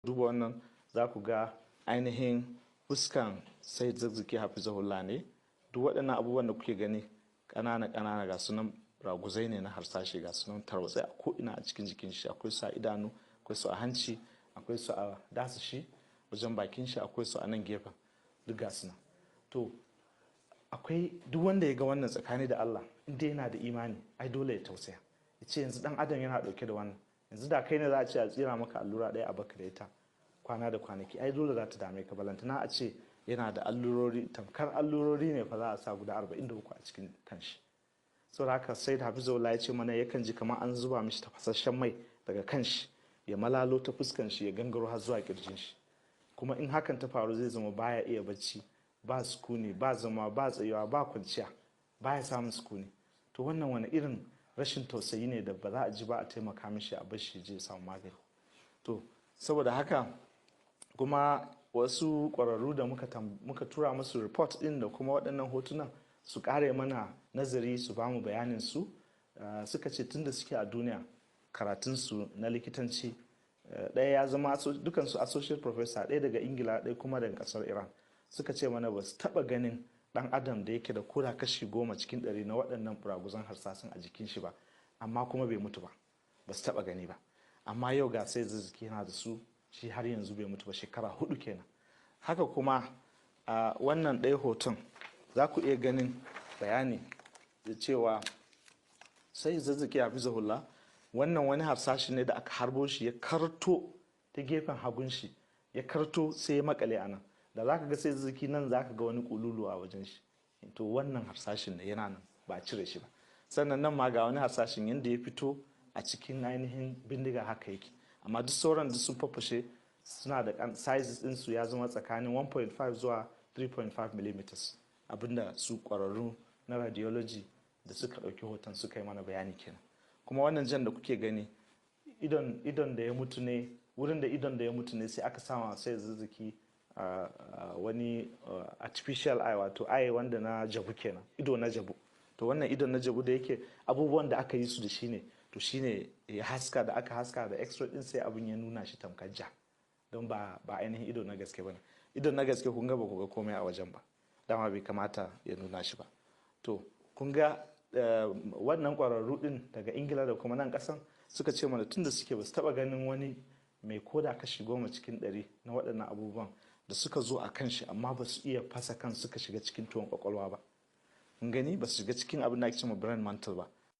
Duba wannan, za ku ga ainihin fuskan Said Zakzaky hafizahullah ne. Duk waɗannan abubuwan da kuke gani ƙanana ƙanana, ga sunan raguzai ne na harsashe, ga sunan tarwatsai a ko'ina a cikin jikin shi. Akwai su a idanu, akwai su a hanci, akwai su a dasashi wajen bakin shi, akwai su a nan gefen, duk ga sunan. To akwai duk wanda ya ga wannan, tsakani da Allah, inda yana da imani, ai dole ya tausaya, ya ce yanzu dan adam yana dauke da wannan. Yanzu da kai ne za a ce a tsira maka allura ɗaya a baka da ita kwana da kwanaki, ai dole za ta dame ka. Balantana a ce yana da allurori, tamkar allurori ne fa za a sa guda 43 a cikin kanshi. Saboda haka sai da hafizullah ya ce mana yakan ji kamar an zuba mishi tafasasshen mai daga kanshi, ya malalo ta fuskan shi, ya gangaro har zuwa kirjin shi. Kuma in hakan ta faru, zai zama baya iya bacci, ba sukuni, ba zama, ba tsayuwa, ba kwanciya, baya samun sukuni. To wannan wani irin rashin tausayi ne da ba za a ji ba a taimaka mishi, a bashi je samu magani? To saboda haka kuma wasu ƙwararru da muka tura musu report ɗin da kuma waɗannan hotunan su ƙare mana nazari, su bamu bayanin su, suka ce tunda suke a duniya, karatunsu na likitanci, ɗaya ya zama dukansu associate professor, ɗaya daga Ingila, ɗaya kuma daga ƙasar Iran, suka ce mana ba su taɓa ganin ɗan adam da yake da koda kashi 10 cikin 100 na waɗannan buraguzan harsasan a jikin shi ba, amma kuma bai mutu ba. Ba su taɓa gani ba. Amma yau ga sai Zakzaky yana da su, shi har yanzu bai mutu ba, shekara 4 kenan. Haka kuma a wannan ɗaya hoton za ku iya ganin bayani da cewa sai Zakzaky hafizahullah, wannan wani harsashi ne da aka harbo shi, ya karto ta gefen hagun shi, ya karto sai ya makale a nan. Da za ka ga sai Zakzaky nan, za ka ga wani kululu a wajen shi. To wannan harsashin ne yana nan, ba a cire shi ba. Sannan nan ma ga wani harsashin, yadda ya fito a cikin ainihin bindiga haka yake. Amma duk sauran duk sun fafashe, suna da sizes ɗinsu ya zama tsakanin 1.5 zuwa 3.5 millimeters, abinda su ƙwararru na radiology da suka ɗauki hoton suka yi mana bayani kenan. Kuma wannan jan da kuke gani, idon da ya mutu ne, wurin da idon da ya mutu ne, sai aka sama sai Zakzaky wani artificial eye, wato eye wanda na jabu kenan, ido na jabu. To wannan idon na jabu da yake abubuwan da aka yi su da shi ne, to shine ya haska, da aka haska da x-ray din, sai abin ya nuna shi tamkar ja, don ba ainihin ido na gaske bane. Idon na gaske, kun ga ba ku ga komai a wajen ba, dama bai kamata ya nuna shi ba. To kun ga wannan kwararru din daga Ingila da kuma nan kasan suka ce mana tunda suke ba su taba ganin wani mai koda kashi 10 cikin 100 na waɗannan abubuwan da suka zo a kan shi, amma ba su iya fasa kan suka shiga cikin tuwon kwakwalwa ba. Kun gani, ba su shiga cikin abin da ake cewa brain mantle ba.